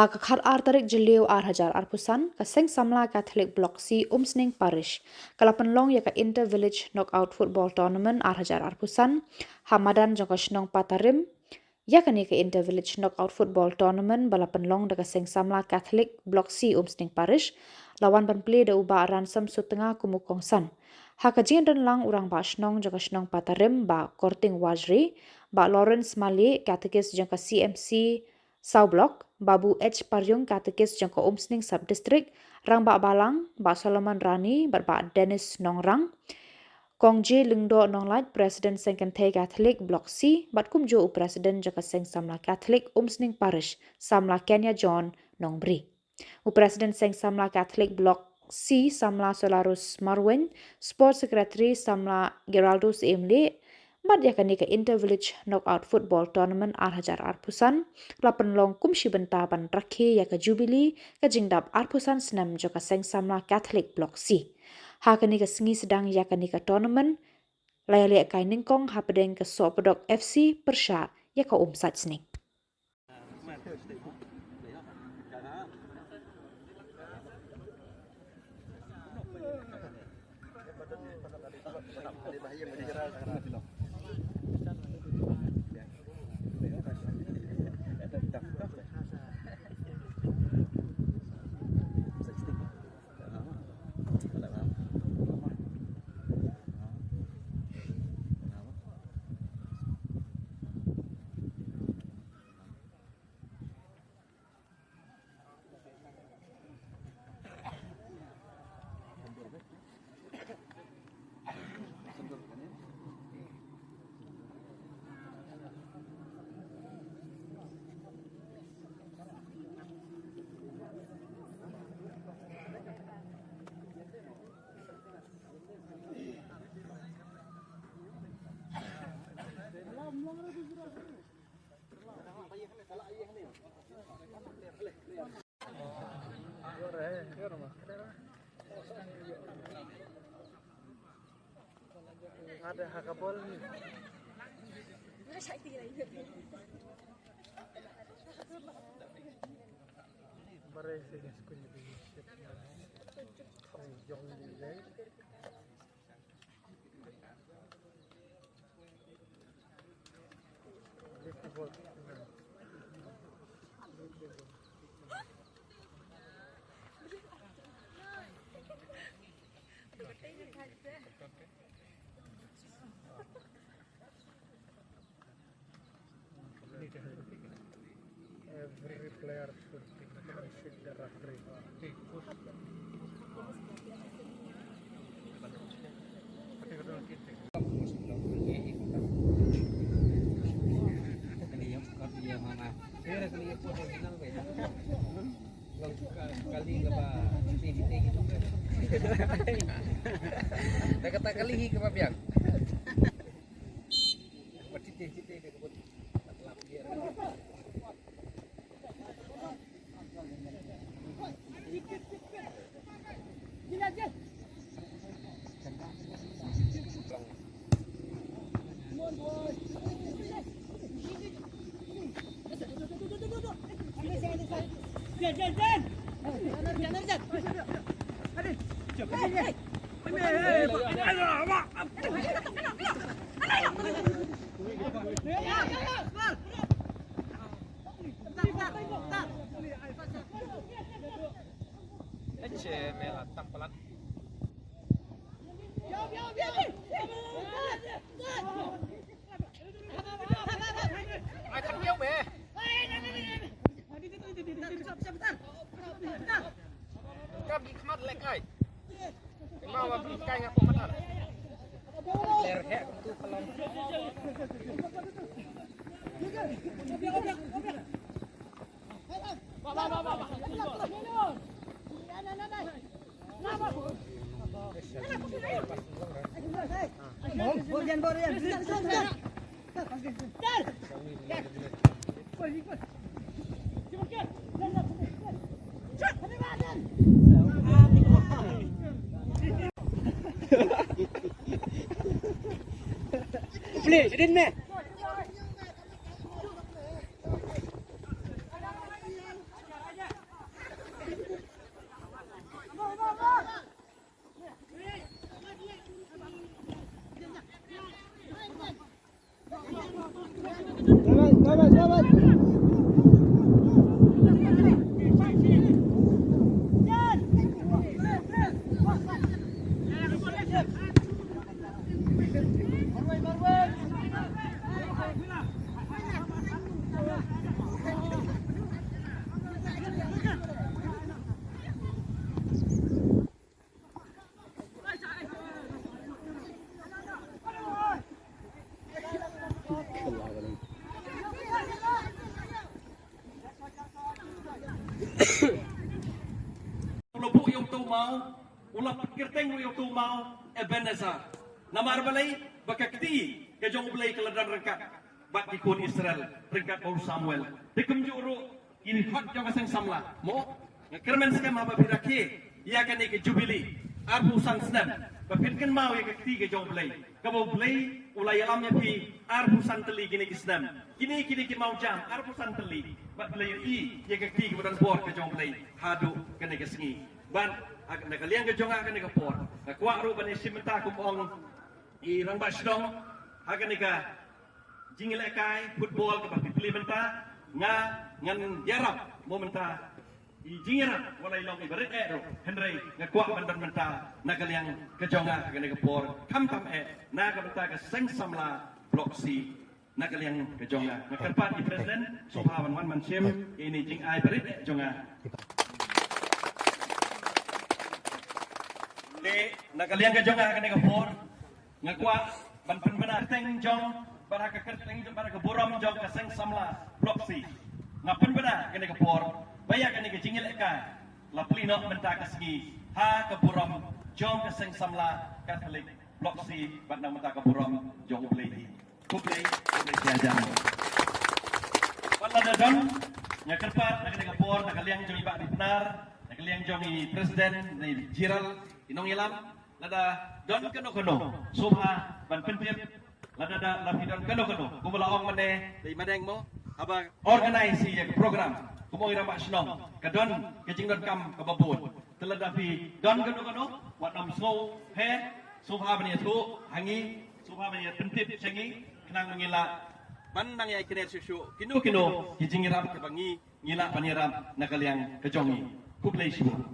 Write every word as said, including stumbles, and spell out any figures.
Ha ka khatar tarik Jylliew ar hajar arphew san, ka Seng Samla Catholic Block C Umsning Parish ka la pynlong ïa ka Inter Village Knockout Football Tournament ar hajar arphew san ha madan jong ka shnong Patarim. Ïa kane ka Inter Village Knockout Football Tournament ba la pynlong da ka Seng Samla Catholic Block C Umsning Parish la wan ban plie da u Bah Ransom Sutnga kum u kongsan. Ha ka jingïadon lang u Rangbah Shnong jong ka shnong Patarim, Bah Korting Wajri, Bah Lawrence Mali, Catechist jong ka C M C South Block, Babu H Pariung, Catechist jong ka Umsning Sub District, Rangbah Balang, Bah Solomon Rani bad Bah Dennis Nongrang, Kong J Lyngdoh Nonglait, President Seng Kynthei Catholic Block C bad kumjuh u President jong ka Seng Samla Catholic Umsning Parish, Samla Kenya John Nongbri. U President Seng Samla Catholic Block C, Samla Solarus Marwein, Sports Secretary Samla Geraldo Syiemlieh, bad ïa kane ka Inter Village Knockout Football Tournament ar hajar arphew san la pynlong kum shi bynta ban rakhe ïa ka Jubilee ka jingdap arphew san snem jong ka Seng Samla Catholic Block C. Ha kane ka sngi sdang ïa kane ka tournament la ïalehkai nyngkong hapdeng ka Sohpdok F C pyrshah ïa ka Umsaitsning. Ada hakapol ni. Bare se gas ko ni. Jong ni. Every player should be considered a free. Kali ka ba, dah kata kali ka ba biang. Ai, kham ïew me. Kam ki khmat lek ai. Kynmaw ba bri kai nga pok matar. Ler heh kumtu ka long. Play, didn't me? U la buh ïa uto u maw, u la kyrteng ruh ïa uto u maw Ebenezer. Namar balei? Ba ka kti ka jong U Blei ka la don ryngkat bad ki khun Israel ryngkat bad u Samuel. Te kumjuh ruh ki khot jong ka seng samla, mo, nga kyrmen skhem haba phi rakhe ïa kane ka jubili arphew san snem, ba phin kynmaw ïa ka kti ka jong U Blei, kaba U Blei u la ïalam ïa phi arphew san tylli kine ki snem. Kine, kine ki mawjam arphew san tylli, bad U Blei u ïohi ïa ka kti kaba don bor ka jong U Blei haduh kane ka sngi. Bad ha, na ka liang ka jong nga ha kane ka por, nga kwah ruh ban ïashim bynta kum ong i rangbah shnong ha kane ka jingïalehkai football kaba phi plie mynta. Nga, ngan ïarap mo mynta i jingïarap wat la i long iba rit eh ruh, hynrei nga kwah ban don mynta na ka liang ka jong nga ha kane ka por, khamtam eh na ka bynta ka seng samla Block C. Na ka liang ka jong nga, nga kyrpad i President, sngewbha ban wan ban shim ïa ine i jingai barit eh jong nga. Te na ka liang ka jong nga ha kane ka por, nga kwah ban pynbna kyrteng jong, bad ha ka kyrteng jong, bad ha ka burom jong ka seng samla Block C, nga pynbna ha kane ka por ba ïa kane ka jingïalehkai la plie noh mynta ka sngi ha ka burom jong ka seng samla Katholik Block C, bad na mynta ka burom jong U Blei hi. Khublei, khublei shihajar. Wat la da don, nga kyrpad na kane ka por na ka liang jong i Bah Ripnar, na ka liang jong i President, na i Jiral, i nongïalam, lada don kano kano sngewbha ban pyntip, lada da la phi don kano kano, kumba la ong mynne da i Madeng mo, haba organize ïa ka program, kumba ong i rangbah shnong, ka don ka jingdonkam kaba bun. Te lada phi don kano kano, wat nym sngew heh, sngewbha ban ïathuh ha ngi, sngewbha ban ïa pyntip sha ngi, khnang ba ngi lah ban nang ïa kynnoh shuh shuh kino kino ki jingïarap kiba ngi, ngi lah ban ïarap na ka liang ka jong ngi. Khublei shibun.